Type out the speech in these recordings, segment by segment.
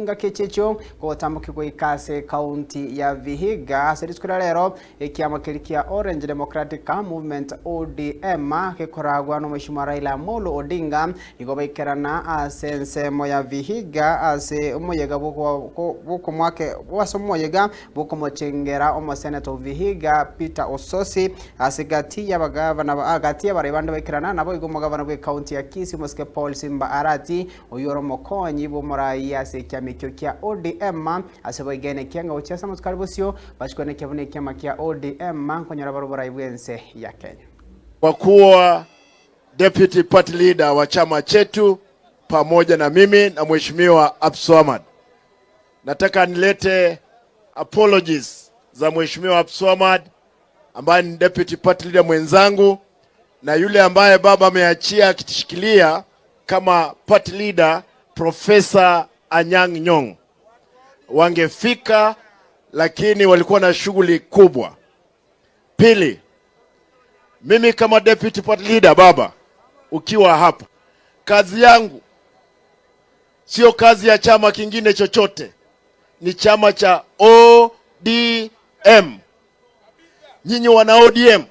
Chingaki echi echio gotambokia goika ase ekaunti ya Vihiga. Ase rituko ria rero, ekiama keria kia Orange Democratic Movement, ODM, gekoragwa n'Omweshimiwa Raila Amolo Odinga nigo baikerana ase ensemo ya Vihiga ase omoyega bw'okomoake ase omoyega bw'okomochengera omoseneta o Vihiga Peter Ossosi ase gati y'abagavana gati y'abarai bande baikerana naboigo omogavana bw'ekaunti ya Kisii omosike Paul Simba Arati oyio ore omokonyi bw'omorai ase ekiama ekio kia ODM ase boigene ekianga gochia ase amatuko are bosio bachikwane ekia buna ekiama kia ODM nkonyora bare oborai bw'ense ya Kenya. Kwa kuwa deputy party leader wa chama chetu pamoja na mimi na Mheshimiwa Abdulswamad, nataka nilete apologies za Mheshimiwa Abdulswamad ambaye ni deputy party leader mwenzangu na yule ambaye baba ameachia akitishikilia kama party leader, Professor Anyang' Nyong'o. Wangefika lakini walikuwa na shughuli kubwa. Pili, mimi kama deputy party leader, baba, ukiwa hapa, kazi yangu sio kazi ya chama kingine chochote, ni chama cha ODM. Nyinyi wana ODM,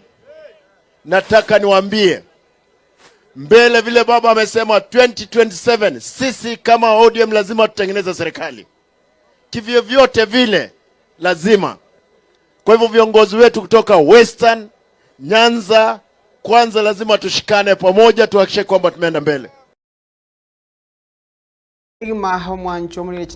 nataka niwaambie mbele, vile baba amesema 2027, sisi kama ODM lazima tutengeneze serikali kivyo vyote vile, lazima. Kwa hivyo viongozi wetu kutoka Western, Nyanza, kwanza lazima tushikane pamoja, tuhakikishe kwamba tumeenda mbele. Omwancho omorire.